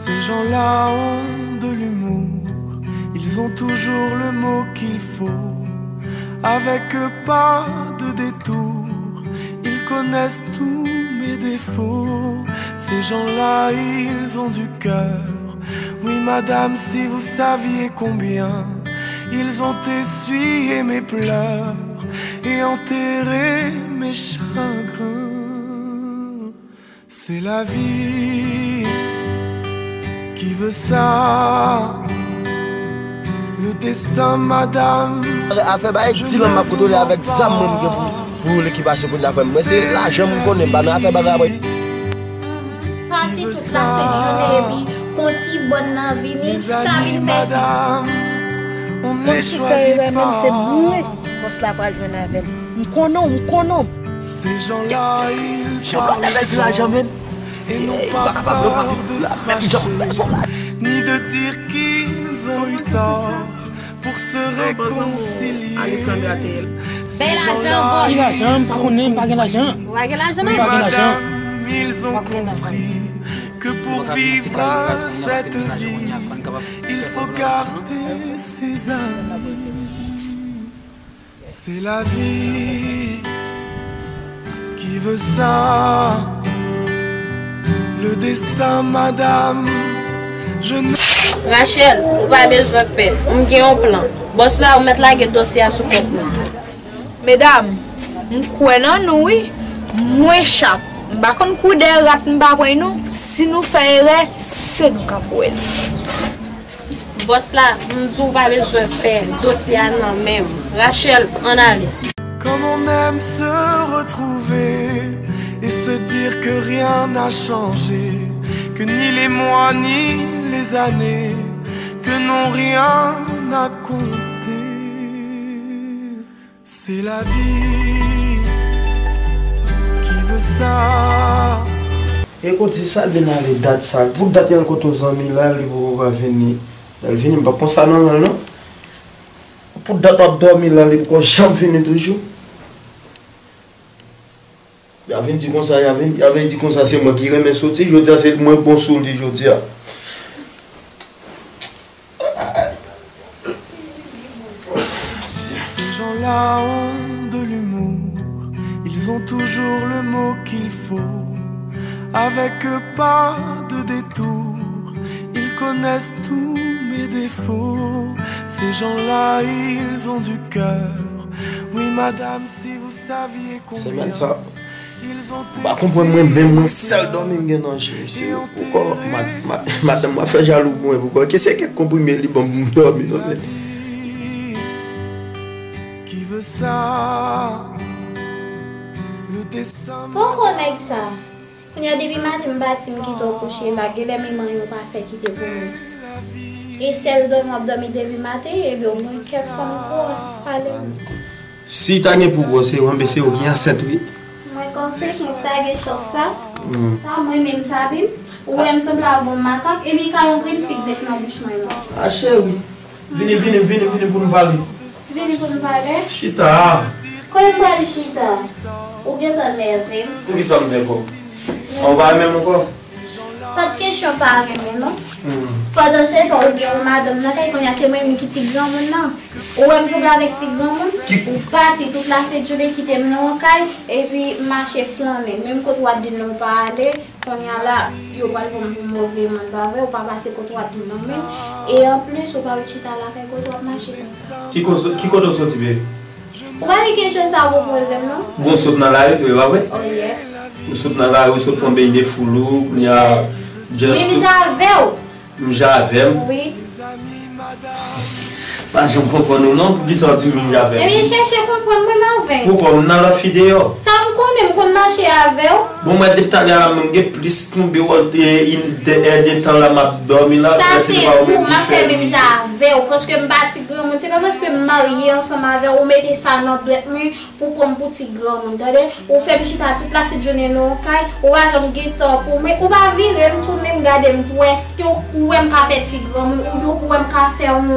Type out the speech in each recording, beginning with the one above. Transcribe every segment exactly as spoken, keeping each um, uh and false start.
Ces gens-là ont de l'humour, ils ont toujours le mot qu'il faut. Avec eux, pas de détour, ils connaissent tous mes défauts. Ces gens-là, ils ont du cœur. Oui, madame, si vous saviez combien ils ont essuyé mes pleurs et enterré mes chagrins. C'est la vie qui veut ça. Le destin, madame. Afè bagay di lan m ap kontwole avèk zam mwen m gen pou, pou lekip achte pou n ta fè m. Mwen se lajan m konnen, m pa nan afè bagay avè. Pati tout la sent jounen epi kon ti bòn nan vini, sa vin fè si. Bon, ki fè erè menm se boure. Bòs la pral jwenn avè l. M konnen w, m konnen w. Ces gens-là, ils parlent fort et n'ont pas peur de se fâcher, ni de dire qu'ils ont eu tort pour se réconcilier. Ces gens-là, ils font comprendre, oui, madame, ils ont compris que pour vivre cette vie, il faut garder ses amis. C'est la vie qui veut ça. Le destin, madame, je ne... Rachel, ou pa bezwen pè. M gen yon plan. Bòs la, ou mèt lage dosye a sou kont mwen. Medam, m kwè nan nou, wi. Mwen chat. M pa konn kou de rat m pa pran nou. Si nou fè erè, se nou k ap wè nou. Bòs la, m di w pa bezwen pè, dosye a nan men m. Rachel, ann ale. Comme on aime se retrouver et se dire que rien n'a changé, que ni les mois ni les années, que non, rien n'a compté. C'est la vie qui veut ça. E kote sa l vin ale dat sa? Pou dat y al kote yon zanmi la, li poko ka vini. Lè l vini, m p ap pran sa nan men l non. Pou dat w ap dòmi la, li poko janm vini toujou. Y a vin di konsa, y a vin, y a vin di konsa se mwen ki renmen soti. Jodi a se mwen k bon sou li jodi a. Ces gens-là ont de l'humour, ils ont toujours le mot qu'il faut. Avec eux, pas de détour, ils connaissent tous mes défauts. Ces gens-là, ils ont du cœur. Oui, madame, si vous saviez combien... Semèn sa, m pa konprann mwen menm, yon sèl dòmi m gen nan je m, se poko mad-, mad-, madanm mwen fè jalou pou mwen, poko ke se kèk konprime li ban m pou m dòmi non men. Poko nèg sa. Kounye a depi maten m pati m kite w kouche la, genlè menm anyen w pa fè kite pou mwen. E sèl dòmi w ap dòmi depi maten, ebyen w gen kèk fanm gwòs, pale m. Si ta gen pou gwòs, se ou, men se ou ki ansent wi. Mwen k ansent, mwen pa gen chans sa. Sa mwen menm sa vin. Ou wè m sanble ak yon makak, epi ka yon grenn fig ret nan bouch mwen non. A cheri, vini, vini, vini, vini pou nou pale. Vini pou nou pale? Chita. Kote m pral chita? Ou gentan nève m. Poukisa m nève w? An w pa renmen m ankò? Pa t kesyon pa renmen non. Pandan se tan ou gen yon madanm nan kay, kounye a se mwen menm ki ti granmoun nan. Ou wè m sanble avèk ti granmoun? Ou pati tout lasent jounen kite m nan yon kay, epi mache flannen. Menm kote w ap di m nan ou pa ale, kounye a la, yo pral pran m pou move moun, pa vre? Ou pa pase kote w ap di m nan menm. E anplis, ou pa ret chita lakay kote w ap mache konsa. Ki kote, ki kote w soti, baby? Ou pa gen kesyon sa ou poze m non? Bon, sot nan lari tou, e pa vre? Oh yes. Ou sot nan lari, ou sot pran beny de foul ou, kounye a just... Menm jan avè w. Menm jan avè m? Wi. Pa janm konprann ou non, poukisa w di menm jan avè m? Ebyen chèche konprann mwen, Marvens. Poukò m nan lòt fi deyò? Sa m konnen, m konn mache avè w. Bon, mwen depi talè a la, mwen gen plis konbe wòl de, de, de tan la m ap dòmi la. Sa se ou, m ap fè menm jan avè w, paske m pa ti granmoun. Se pa paske m marye ansanm avè w, ou mete sa nan dwèt mwen pou pran m pou ti granmoun, tande? Ou fè m chita tout lasent jounen nan yon kay, ou pa janm gen tan pou mwen, ou pa vire m tounen m gade m pou wè èske w kwè m ka fè ti granmoun, oubyen w kwè m ka fè yon,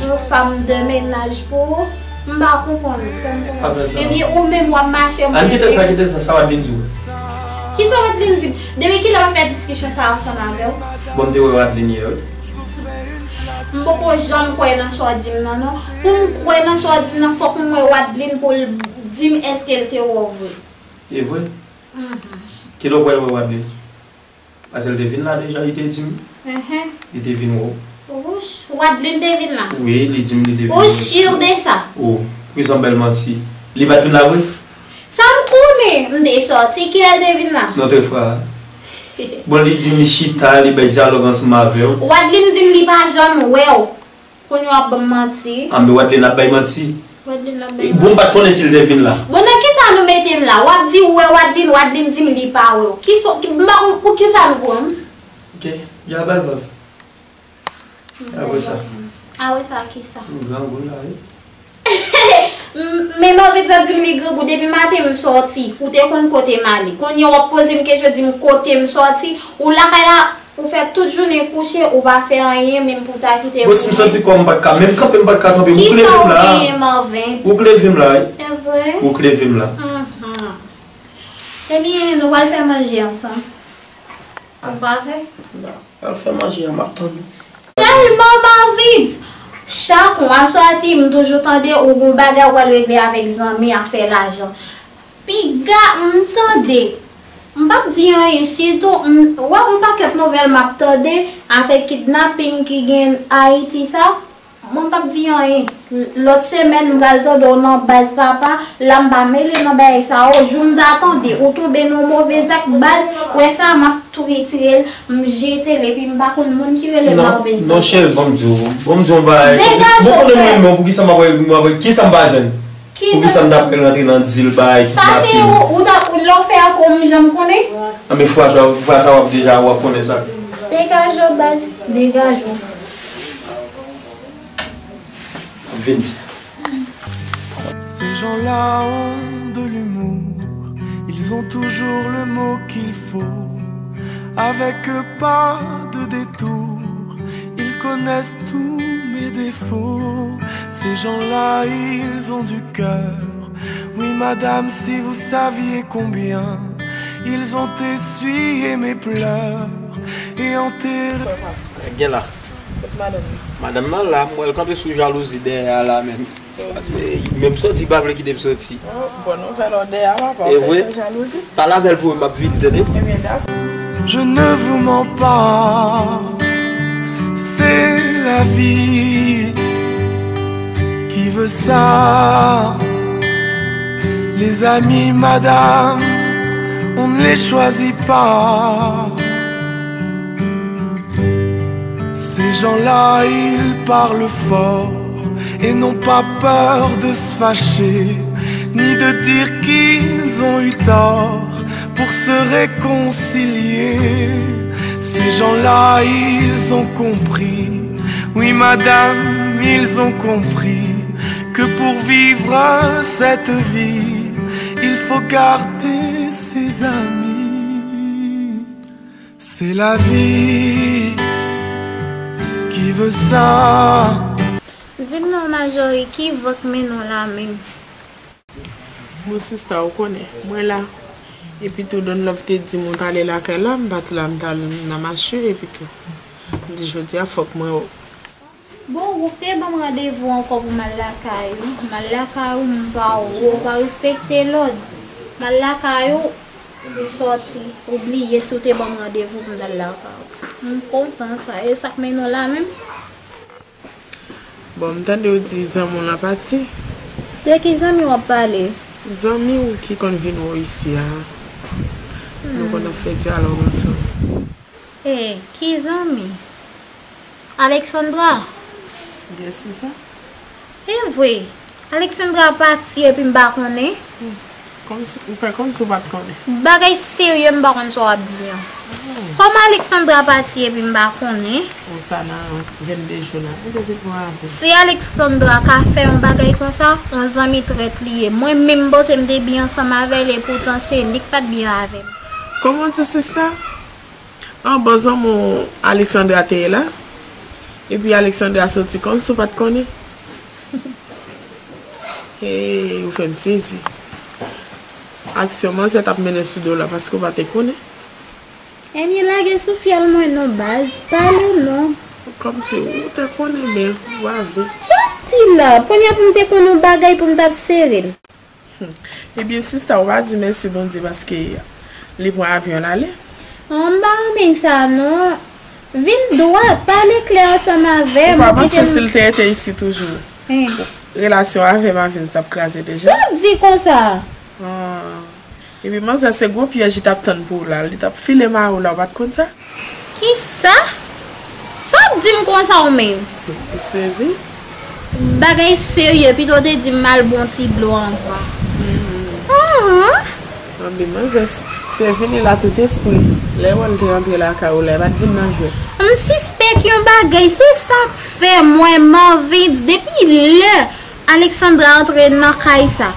yon fanm de mennaj pou ou. M pa konprann ou, fè m konnen. Ebyen, ou menm w ap mache, m... Ann kite sa, kite sa, sa w ap vin di w? Kisa Wadlin di m? Depi kilè m ap fè diskisyon sa a ansanm avè w? Bon, m te wè Wadlin yè, wi. M poko janm kwè nan sa w di m nan, non. Pou m kwè nan sa w di m nan, fòk m wè Wadlin pou l di m èske l te wè w vre. E vre? Kilè w kwè l wè Wadlin? Paske l te vin la deja, li te di m. Li te vin wè w. Wouch, Wadlin te vin la? Wi, li di m li te vin wè w. Ou si de sa? O, poukisa yon bèl manti? Li pa t vin la vre? Sa m konnen, m te sòti, kilè l te vin la? Nan te fwa. Bon, li di m li chita, li bay dyalòg ansanm avè w. Wadlin di m li pa janm wè w. Kounye a w ap ban m manti. A, men Wadlin ap bay manti. Wadlin ap bay manti. Bon, m pa t konnen si l te vin la. Bon, nan kisa nou mete m la? W ap di ou wè Wadlin, Wadlin di m li pa wè w. Kisa, ki, m pa konn pou kisa nou pran m. Ok, dja ba l, ba l. Apre sa. Apre sa, kisa? M grangou la, wi. M, men Marvitz ap di m li grangou depi maten m sòti. Ou te konn kote m ale. Kounye a w ap poze m kesyon, di m kote m sòti. Ou lakay la, ou fè tout jounen kouche, ou pa fè anyen, menm pou w ta kite. Bon, si m santi kò m pa t ka, menm kanpe m pa t ka kanpe, ou k leve m la. Kisa w genyen, Marvitz? Ou k leve m la, wi. E vre? Ou k leve m la. Anhan. Ebyen, nou pral fè manje ansanm. Ou pa vle? Al fè manje a, m ap tann ou. Sèlman Marvitz! Chak mwa sòti, m toujou tande ou gon bagay ou pral regle avèk zanmi, afè lajan. Piga m tande. M p ap di anyen, sitou m wè yon pakèt nouvèl m ap tande afè kidnaping ki gen Ayiti sa. Mwen m p ap di anyen. Lòt semèn, m pral tande w nan baz papa. La, m pa mele nan bagay sa yo. Jou m ta tande ou tonbe nan yon move zak baz, wè sa, m ap tou retire l, m jete l, epi m pa konn moun ki rele Marvens. Non, cheri, ban m di w. Ban m di w yon bagay. Degaje w, frè. Bon, konnen m renmen w, poukisa m ap, m ap, kisa m pa jwenn? Poukisa m t ap rantre nan dil bagay kidnaping? Sa se ou, ou ta, ou lè w fè afè w, m janm konnen? A, men fwa sa, fwa sa w ap deja, w ap konnen sa. Degaje w, baz. Degaje w. Vini. Ces gens-là ont de l'humour, ils ont toujours le mot qu'il faut. Avec eux, pas de détour, ils connaissent tous mes défauts. Ces gens-là, ils ont du cœur. Oui, madame, si vous saviez combien ils ont essuyé mes pleurs et enterré. Gen la. Kot madanm nan? Madanm nan la, m wè l kanpe sou jalouzi dèyè a la menm. Paske menm sòti, li pa vle kite m sòti. Oh, bon nouvèl, ò, dèyè a papa, ou fè jalouzi. Pale avè l pou mwen, m ap vini, tande? Ebyen, dakò. Je ne vous mens pas, c'est la vie qui veut ça. Les amis, madame, on ne les choisit pas. Ces gens-là, ils parlent fort et n'ont pas peur de se fâcher, ni de dire qu'ils ont eu tort pour se réconcilier. Ces gens-là, ils ont compris, oui madame, ils ont compris que pour vivre cette vie, il faut garder ses amis. C'est la vie qui veut ça. Di m non, Majori, ki van k mennen w la menm? Bon, sista, ou konnen, mwen la. Epi tou, Don Love te di m ou t ale lakay la, m pa t la, m t al nan mache, epi tou. M di, jodi a, fòk mwen Bon, ou te ban m randevou ankò pou m al lakay ou. M al lakay ou, m pa wè w, ou pa respekte lòd. M al lakay ou, ou sòti, ou bliye si w te ban m randevou pou m t al lakay ou. M kontan sa. E sa k mennen w la menm? Bon, m tande w di zanmi w lan pati. De ki zanmi w ap pale? Zanmi w ki konn vin wè w isi a. Nou konn ap fè dyalòg ansanm. E, ki zanmi? Alexandra? Yes, se sa. E vre, Alexandra pati epi m pa konnen. Kòmsi, ou fè kòmsi ou pa t konnen. Bagay serye, m pa konn sa w ap di an. Kòman Alexandra pati epi m pa konnen? Bon, sa nan vennde jou la. Ou te vin pran avè m. Si Alexandra ka fè yon bagay konsa, yon zanmi trèt li ye. Mwen menm, m panse m te byen ansanm avè l, epoutan se li k pa t byen avè m. Kòman w di sista? An, bon, zanmi w Alexandra te ye la. Epi Alexandra soti kòmsi w pa t konnen. Hey, ou fè m sezi. Aksyon manzè t ap mennen sou do la, paske w pa te konnen. Ebyen, lage sou fyèl mwen non, baz. Pale non. Kòmsi ou te konnen, men ou pa vle. Sa w di la? Kounye a pou m te konn yon bagay pou m t ap sere l. Ebyen, sista, ou pa di mèsi Bondye paske li pran avyon l ale? Oh, m pa renmen sa, non. Vin dwat, pale klè ansanm avè m. Ou pa panse si l te rete isi toujou, relasyon avè Mavens t ap kraze deja? Sa w di konsa? Ah. Epi manzè se gwo pyèj li t ap tann pou w la. Li t ap file mare w la, ou pa t konn sa? Kisa? Sa w ap di m konsa ou menm? Ou sezi? Bagay serye, pito w te di m m al bwè yon ti dlo anvan. Anhan. Anben, manzè te vini la tout espri. Lè w wè l te rantre lakay ou la, li pa t vin nan jwèt. M sispèk yon bagay, se sa k fè mwen, Marvens, depi lè Alexandra antre nan kay sa,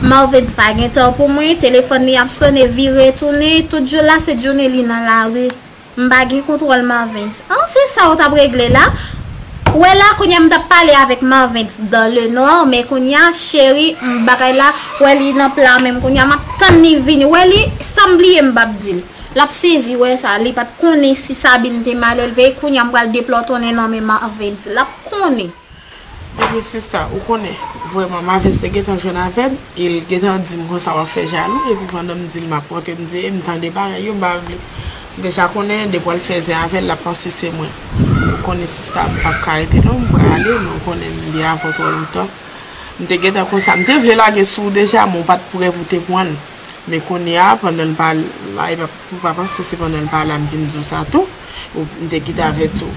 Marvens pa gen tan pou mwen, telefòn li ap sonnen, vire tounen, tout jou la se jounen li nan lari. M pa gen kontwòl Marvens. An, se sa w t ap regle la? Ou wè la, kounye a m t ap pale avèk Marvens dans le noir, men kounye a, cheri, m bagay la, wè li nan pla men m, kounye a m ap tann li vini. Wè li, sa m bliye m p ap di l. L ap sezi wè sa, li pa t konnen si Sabine te mal elve, kounye a m pral deplòtonnen nan men Marvens. L ap konnen. Ebyen sista, ou konnen, vrèman, Mavens te gentan jwenn avè m, e l gentan di m konsa w ap fè jalou, epi pandan m di l m ap rantre, m di, e m tande bagay yo, m pa vle. M deja konnen, depi w al fè zen avè l, l ap panse se mwen. Ou konnen sista, m p ap ka rete non, m pral ale, men ou konnen m byen avè w twò lontan. M te gentan konsa, m te vle lage sou ou deja, men w pa t prè pou te pran l. Men kounye a, pandan l pa, ay, pa, ou pa panse se pandan l pa la m vin di w sa tou? Ou, m te kite avèti w.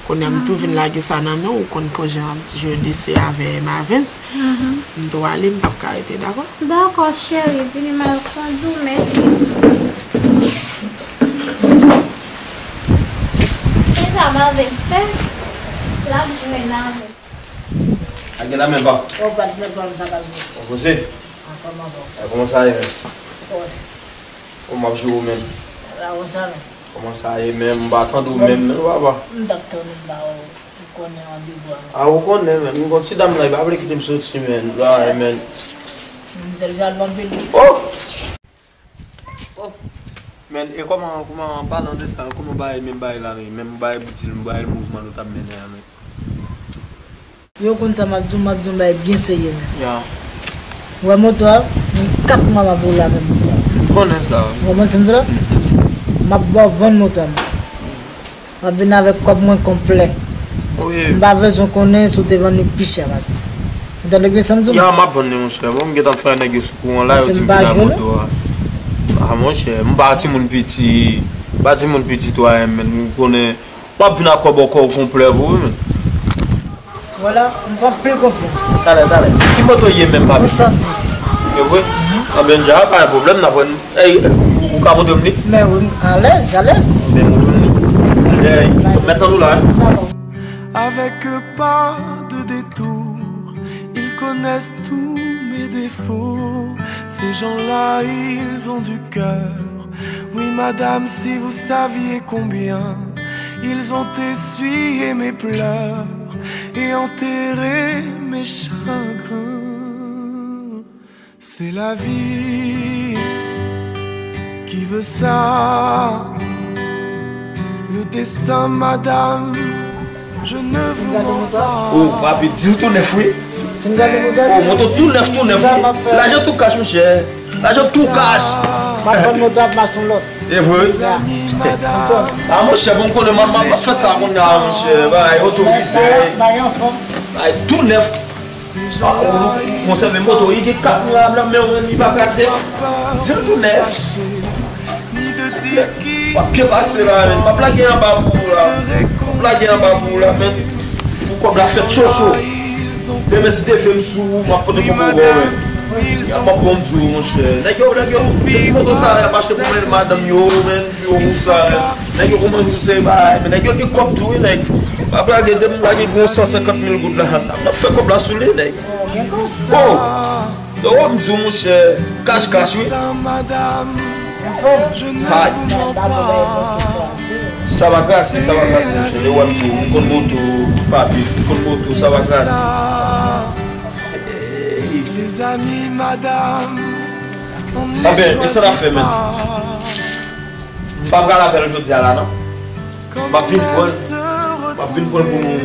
Kounye a, m tou vin lage sa nan men w, ou konn konjan jodi se avè Mavens. M tou ale, m p ap ka rete, dakò? Dakò, cheri, vini m al kondi w, mèsi. Se sa Mavens fè, l ap jwenn avè. Al gen nan men pa. Ou pa t nan pa m sa k ap di. Ou poze? An fòm ankò. Kòman sa ye menm? Kòman w ap jwe ou menm? La konsa menm. Kòman sa ye menm? M pa tande w menm, menm papa. M t ap tann ou ba ou. Ou konnen randevou a menm. A, ou konnen menm. M gon ti dam la, li pa vle kite m soti menm. La, menm. M sèl jalou anpil wi. Oh! Oh! Men, e kòman, kòman, an palan de sa, kòman bagay, menm bagay la, menm bagay boutil, bagay mouvman nou t ap mennen an, men? Yo konn sa m ap di w, m ap di w yon bagay byen serye menm. Ya. Ou wè moto a, menm kat mwa m ap woule avèk moto a. M konnen sa. Ou konprann sa m di w la? M ap ba w vann moto a menm. M ap vin avèk kòb mwen konplè. Wi. M pa bezwen konnen si w te vann li pi chè pase sa. Ou tande byen sa m di w? Ya, m ap vann li, monchè. Bon, m gentan fè nèg yo sou kouran la, yo di m vin ak moto a. A, monchè, m pa timoun piti. M pa timoun piti, twa, men ou konnen. W ap vin ak kòb ankò konplè pou ou menm. Vwala, m fè anpil konfyans. Talè, talè. Ki moto ye menm, papi? Yon san dis. E vre? Anben, dja, pa gen pwoblèm, n ap wè n, ey, ou, ou ka montre m li? Men wi, alèz, alèz. Anben, montre m li. Ey, mèt tann ou la, wi. Dakò. Avec pas de détour, ils connaissent tous mes défauts. Ces gens-là, ils ont du cœur. Oui, madame, si vous saviez combien ils ont essuyé mes pleurs et enterré mes chagrins. C'est la vie qui veut ça. Le destin, madame, je ne vous mens pas. Oh, papi, di w tou nèf, wi. Oh, moto tou nèf, tou nèf, wi. Lajan tou kach, monchè. Lajan tou kach. M ap vann moto ap mache yon lòt. E vre? Ya. A, monchè, bon, m konnen m ap, m ap fè sa kounye a, monchè. Bay otorize. Bay anfòm. Bay tou nèf. A, ou, ou konsève moto, li gen kat mwa la, men li pa kraze. Di l tou nèf. W ap byen pase la, men. M ap lage anba pou ou la. M ap lage anba pou ou la, men. Pou kòb la fèt cho cho. Demen si Dye vle m sou ou, m ap pote kòb ou ba w, men. M ap ba w di w, monchè. Nèg yo, nèg yo, se ti moto sa y ap achte pou men madanm yo, men. Yo pou sa, men. Nèg yo kòmanse se bay, men nèg yo gen kòb tou, wi, nèg. M ap lage, depi m lage gon san senkant mil goud la, n ap, n ap fè kòb la sou li, nèg. Oh! Yo wè m di w, monchè, kach kach, wi. Hay! Sa va krasi, sa va krasi, monchè. Yo wè m di w, m konn moto, papi, m konn moto, sa va krasi. Les amis, madame, Anben, e sa n ap fè, menn. M pa pral avè l jodi a la, non. M ap vin pran l. M ap vin pran l pou nou,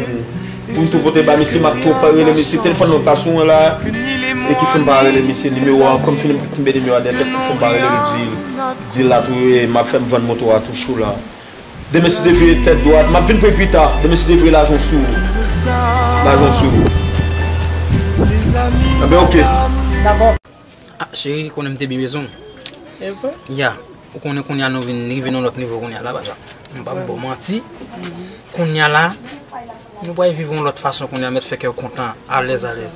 pou n tou pote ba misye. M ap tou rele misye. Telefòn nan pa sou mwen la. E ki fè m pa rele misye nimewo a. Kòm fin kenbe nimewo a dèyè tèt, ki fè m pa rele l, di, di l la tou, e m ap fè m vann moto a tou cho la. Demen si Dye vle, tèt dwat. M ap vin pran pita. Demen si Dye vle, lajan sou ou. Lajan sou ou. Anben, oke. Dakò. Ah, cheri, konnen m te byen bezwen w. E vre? Ya, ou konnen kounye a nou vin rive nan lòt nivo kounye a la, pa sa. M p ap ba w manti. Kounye a la, nou pral viv yon lòt fason kounye a, mèt fè kè w kontan, alèz, alèz.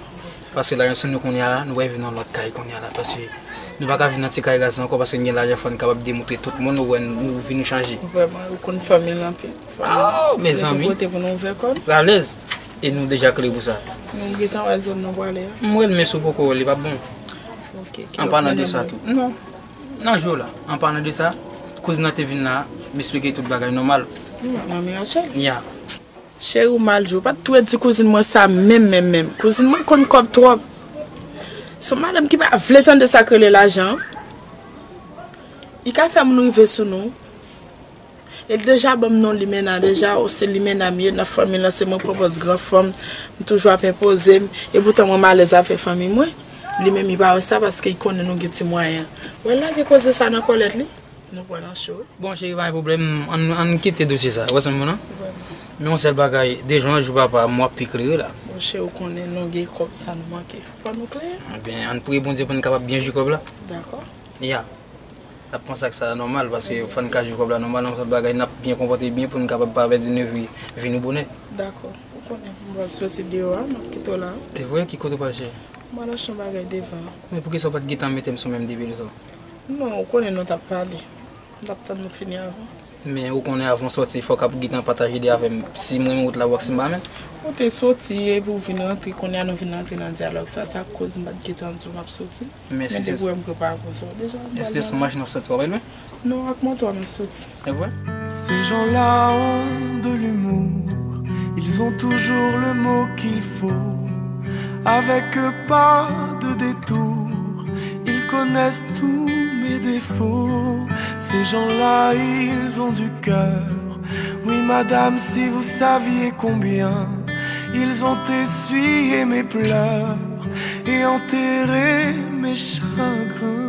Paske lajan sou nou kounye a la, nou pral viv nan lòt kay kounye a la. Paske nou pa ka viv nan ti kay raz la ankò, paske n gen lajan, fò n kapab demontre tout moun, nou wè nou vin nou chanje. Vrèman, ou konn fanmi l anpil. Fò nou rete kote pou nou ouvè kò n. Alèz. E nou deja klè pou sa. Nou gentan wè zòn nou prale a. M wè l, men si w poko wè l, li p ap bon. Ok, ki lè w konnen mwen? An palan de sa tou. Non. Nan jou la. An palan de sa, kouzin nan te vin la, m esplike tout bagay nòmal. Hmm, manmi Rachel. Ya. Cheri, ou mal jwe. Ou pa t dwe di kouzin mwen sa menm, menm, menm. Kouzin mwen konn kòb twòp. Se yon madanm ki pa vle tande sa k rele lajan. Li ka fè moun rive sou nou. E l deja ban m non limena deja, o se limena m ye, nan fanmi lan se mwen k pwopòz gran fanm, m toujou ap enpoze m, e poutan mwen m alèz avè fanmi mwen. Li menm li pa wè sa paske li konnen nou gen ti mwayen. Wè l lage koze sa nan kòlèt li, nou pran nan cho wi. Bon cheri, pa gen pwoblèm, ann, ann kite dosye sa, ou wè sa m di w lan? Vrèman. Men yon sèl bagay, de jou an jou papa, m w ap pi klere la. Bon cheri, ou konnen nou gen kòb sa nou manke. Fò nou klè. Ebyen, ann priye Bondye pou n kapab byen jwi kòb la. Dakò. Ya. N ap panse ak sa nòmal, paske fò n ka jwi kòb la nòmal, nan yon sèl bagay, n ap byen konpòte byen pou n kapab pa pèdi nevi, vi nou bonè. Dakò. Ou konnen, m pral soti deyò a, m ap kite w la. E vre, ki kote w pral cheri? M pral achte yon bagay devan. Men poukisa w pa t gentan mete m sou menm de pil sa? Non, ou konnen nou t ap pale. M t ap tann nou fini avan. Men ou konnen avan w soti, fò w ap gentan pataje ide avè m. Si m renmen wout la, w ap si m pa renmen l. Ou te soti, epi w vin rantre, kounye a nou vin rantre nan dyalòg sa, sa k koz m pa t gentan di w m ap soti. Men si se pou wè m prepare konsa w deja. Èske se sou machin w ap soti, w ap lwen? Non, ak moto a m ap soti. E vre? Ces gens-là ont de l'humour, ils ont toujours le mot qu'il faut. Avec eux, pas de détour, ils connaissent tous mes défauts. Ces gens-là, ils ont du cœur. Oui, madame, si vous saviez combien ils ont essuyé mes pleurs et enterré mes chagrins.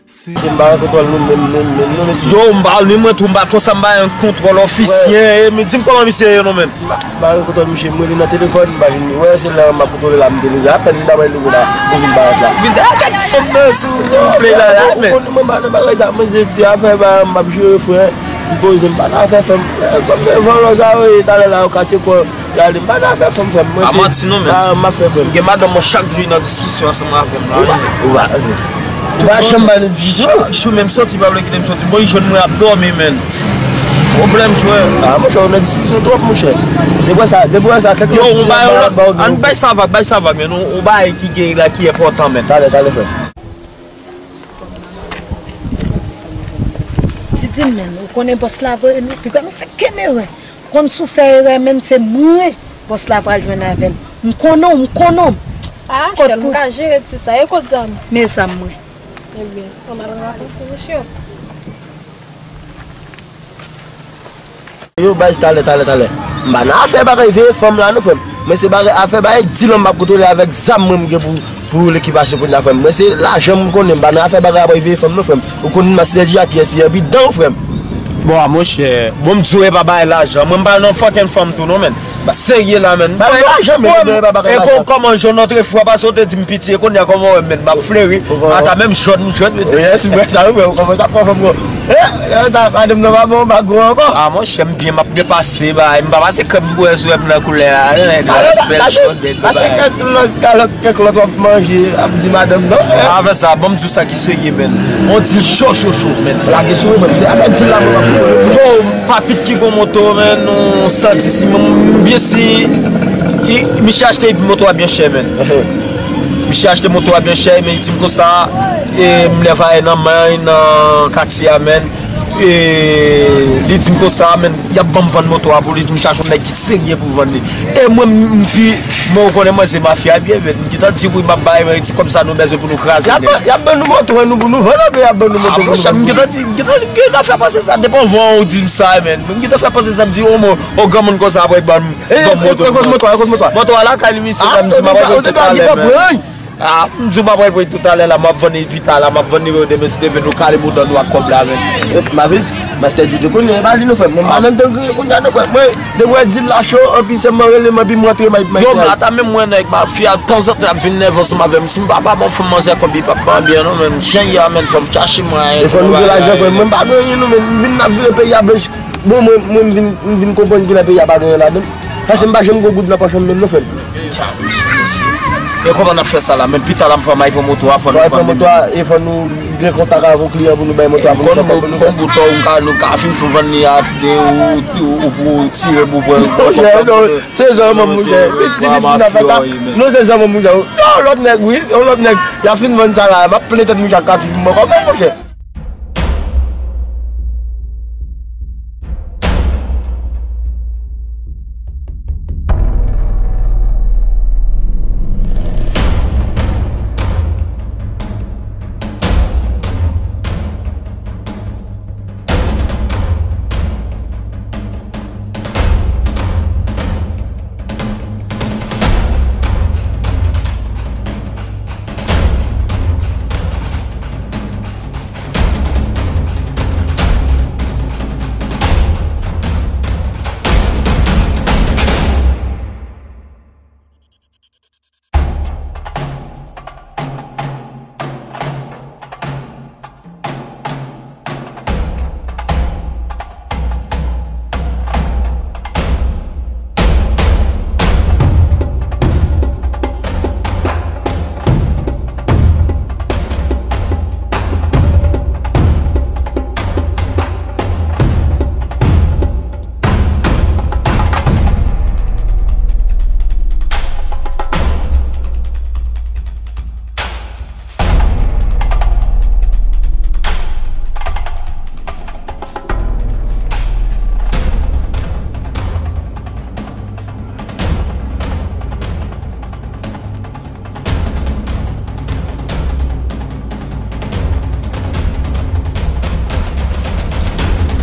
Se m pa gen kontwòl nou menm, menm, menm, non, mesye. Yo, m pa, ni mwen tou, m pa konsa, m pa gen kontwòl ofisyen, e, men di m kòman misye ye non menm. M pa, m pa gen kontwòl misye, m rele nan telefòn, m pa jwenn li. Wè, se lè m ap kontwole la, m te leve, apèn m ta pral leve la, pou vin parèt la. Vin, a, kèk fanm nan sou replay la, la, men. Ou konn mwen pa nan bagay sa, mwen se ti afè, ba, m ap jere frè, m poze, m pa nan afè fanm. Fanm se vòlò sa yo ye, talè la, yo kase kò. Gade, m pa nan afè fanm, frè m. Mwen se manti non, men. Pa m ap fè, frè m. Gen madanm mwen chak jou nan diskisyon ansanm avè m la. Ou pa, ou pa, ou pa janm ba nou diskisyon. Chak jou menm soti, pa vle kite m soti. Bon, li jwenn mwen ap dòmi, men. Pwoblèm jwè. Ah, monchè, ou nan diskisyon twòp, monchè. Depi sa, depi sa, kèk lòt. Yo, ou bay, ann bay sa vag, bay sa vag, men. Ou bay ki gen la ki enpòtan, men. Talè, talè, frè m. Didi, men, ou konnen bòs la vre, nou, piga nou fè kenn erè. Konn si w fè erè, men, se mwen bòs la pral jwenn avè l. M konnen w, m konnen w. Ah, Chèl, m ka jere ti sa. E kot zam? Men zam mwen. Ebyen, ann al rakonte misye. Yo, baz, talè, talè, talè. M pa nan afè bagay veye fanm la, non, frè m. Mwen se bagay, afè bagay dilan m ap kontwole avèk zam mwen m gen pou, pou lekipasyon kounye a, frè m. Mwen se lajan m konnen, m pa nan afè bagay ap veye fanm, non, frè m. Ou konn m a sinèji ak yès, epi dan w, frè m. Bon, a, monchè, bon, m di w, e pa bagay lajan. Mwen, m pa nan fòken fanm tou, non, men. Serye la, men. Bagay lajan, men, e pa bagay lajan. E kò-, kòman jòn antre fwa, paske w te di m piti, e kounye a, kòman w wè m, men, m ap fleri. Ata menm jòn, m jòn. Yes, mwen, sa, ou wè, ou kòmanse ap pran fanm, gwo. Eh, eh, ta, madanm nan pa bon, pa gwo ankò. Ah, monchè, m byen, m ap byen pase, bay. M pa pase krèm pou wè sou wè m nan koulè a, nèg la, bèl jòn, bèl bagay. Pase kèk lòt, kalòt, kèk lòt w ap manje, ap di madanm nan, eh. Avè sa, bon, m di w sa ki serye, men. On di cho, cho, cho, men. Lage sou mwen, men. Se afè dil la, mwen, m ap fè. Yo, m pa pit ki gon moto, men, nou santi si, m, m byen si, i, misye achte moto a byen chè, men. Misye achte moto a byen chè, men li di m konsa, e m lè va nan men, nan katye a, men. E, li di m konsa, men, y ap ban m vann moto a pou li, di m chache yon nèg ki serye pou vann li. E mwen, m, m di, mwen, ou konnen mwen se mafya byen, men, m gentan di wi, m ap bay, men, di kòb sa nou bezwen pou nou kraze, y ap, nèg. Y ap ban nou moto, nou, pou nou vann, oubyen y ap ban nou moto, ah, pou nou monchè, vann, m gentan di, m gentan, m gentan fè panse sa, depi anvan ou di m sa, men, m gentan fè panse sa, m di, o, mwen, o, granmoun konsa, apre ban m, e, ban m moto, e, moto a, e, moto a. Moto a lakay li, misye, ah, m di, m ap rete talè, men. Ah, m di w m ap pral pran talè la, m ap vann li pita la, m ap vann nimewo de, men si Dye vle nou kale mouda nou ak kòb la, men. E, m ap vin di, Mastè Djou te konnen, e pa li non frè m, mwen pa nan degre kounye a non frè m, mwen, depi w wè dil la cho, anpi sèlman rele m, anpi m rantre, m ap, m ap. Yo, m la ta menm wè nèg mafya, tanzantan ap vin nève ansanm avè m, si m pa, pa ban fanm manzè kòb, li p ap ban byen non, men jan y a, men fò m chache mwayen. E fò nou gen lajan, frè m, mwen m pa gen anyen non, men m vin n ap vire peyi a blanch. Bon, mwen, mwen, m vin, m vin konprann ki nan peyi a pa gen anyen ladan l. Paske m pa janm gen goud nan pòch mwen menm non, frè m. Tcha, mesye, mesye. E kòman n ap fè sa la? Men pita la, m fò m al pran moto a, fò nou vann li. Fò nou al pran moto a, e fò nou gen kontak avè yon kliyan pou nou bay moto a, pou nou fè kòb, pou nou fè. Konn bouton, ou ka, nou ka fin vann li a, de, ou, ou, ou, ou tire pou pran. Non, se zanmi m, monchè. Li vin fè sa. Non, se zanmi m, monchè. Yon lòt nèg, wi, yon lòt nèg. Y ap fin vann sa la, m ap plen tèt mouche ak katouch m bò kòb mwen, monchè.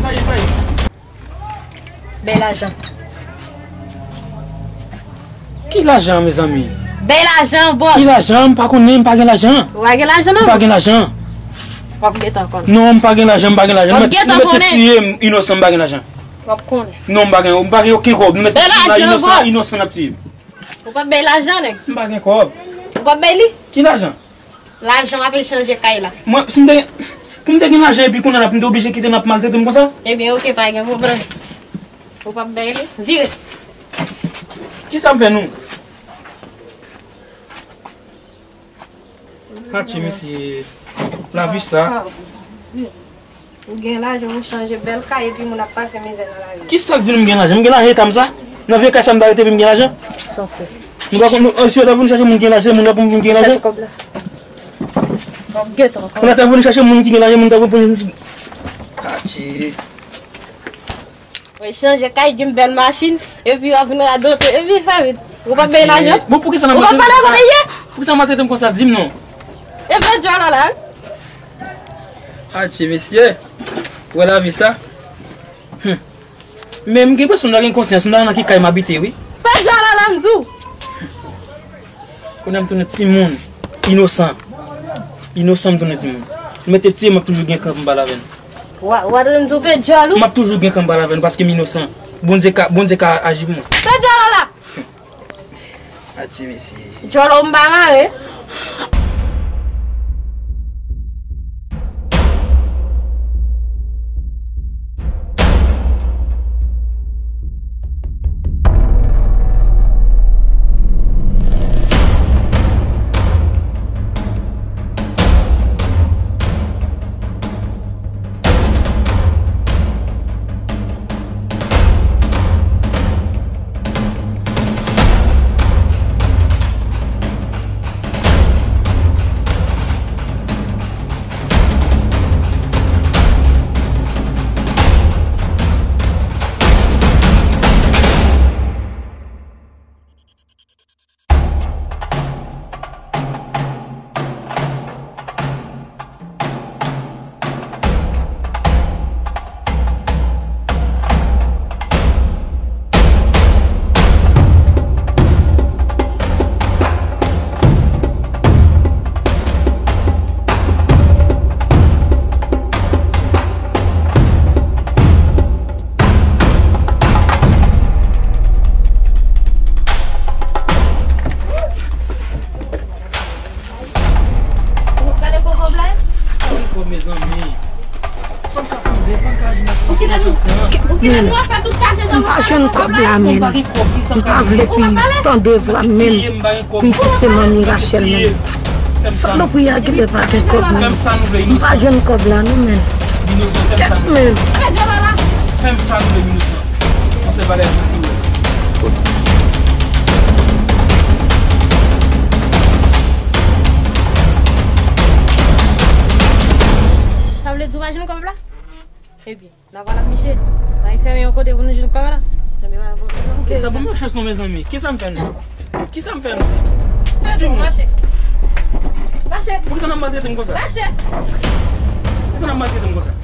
Sa ye, sa ye. Bèy lajan. Ki lajan, mezanmi? Bèy lajan, bòs. Ki lajan? M pa konnen, m pa gen lajan. Ou pa gen lajan, non? M pa gen lajan. W ap gentan konn. Non, m pa gen lajan, m pa gen lajan. W ap gentan konnen. Nou mèt tiye m, inosan, m pa gen lajan. W ap konnen. Non, m pa gen, m pa gen okenn kòb. Nou mèt tiye m la, inosan, inosan n ap tiye m. Ou p ap bay lajan, nèg? M pa gen kòb. Ou p ap bay li? Ki lajan? Lajan w ap echanje kay la. Mwen, si m te, pou m te gen lajan epi kounye a la, pou m te oblije kite n ap maltrete m konsa? Ebyen, oke, pa gen pwoblèm. Ou p ap bay li? Vire. Kisa m fè nou? Atche, mesye. Lavi sa. Ou gen lajan, ou chanje bèl kay, epi moun ap pase mizè nan lari. Kisa k di nou m gen lajan? M gen lajan eta m sa? Nan vye kay sa m ta rete epi m gen lajan? San fè. Nou pa konn, nou, si yo ta vin chache moun ki gen lajan, moun la pou moun ki gen lajan. Chache kòb la. W ap gentan konn. Moun la ta vin chache moun ki gen lajan, moun ta pou. Atche. Ou chanje kay, gen bèl machin, epi w ap vin radote, epi fè vit. Ou pa bay lajan? Bon, poukisa n ap maltrete m konsa? Poukisa n ap maltrete m konsa? Di m non. Epi djòl la. Atche, mesye. Ou wè lavi sa? Hum. Men m gen enpresyon m ta gen konsyans, m ta nan ki kay m abite, wi. Fè djòl la, m di w. Kounye a m tounen timoun. Inosan. Inosan m tounen timoun. Nou mèt tiye m, m ap toujou gen kran pou m pale avè n. Wa, wa, m di w fè djòl ou. M ap toujou gen kran pou m pale avè n paske m inosan. Bondye ka, Bondye ka aji pou mwen. Fè djòl ou la. Atche, mesye. Djòl ou m pa mare. Ou kite nou. Ou kite nou ap fè tout chaje sa. M pa jwenn kòb la menm. M pa vle pou tande vwa m menm. Pou di se manmi Rachel menm. Salopri a genlè pa gen kòb menm. M pa jwenn kòb la non menm. Kèt menm. Fè m sa nou vle, Minosan. Panse bagay pou di. Sa vle di w pa jwenn kòb la? Ebyen, n a pale ak misye. N a fè yon kote pou nou jwenn kòb la. Ebyen, n a pale. Sa bon, mwen chans nou, mezanmi. Kisa m fè nou? Kisa m fè nou? Di m non. Mache. Mache. Poukisa n ap maltrete m konsa? Mache. Poukisa n ap maltrete m konsa?